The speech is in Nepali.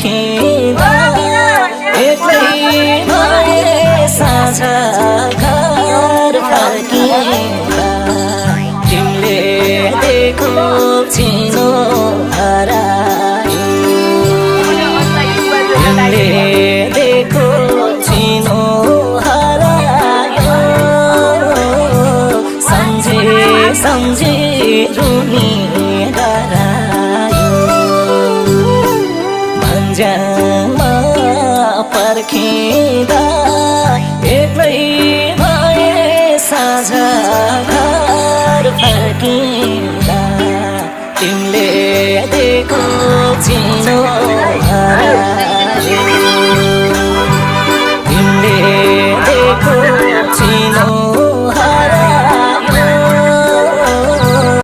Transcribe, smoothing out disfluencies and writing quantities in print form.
पर्खिँदा एक्लै भए साझा घर फर्किँदा तिमीले दिएको चिनो हरायो तिमीले दिएको चिनो हरायो सम्झे रुनी डरायो भन्ज्याङमा पर्खिँदा एक्लै भए साझा घर फर्किँदा तिमीले दिएको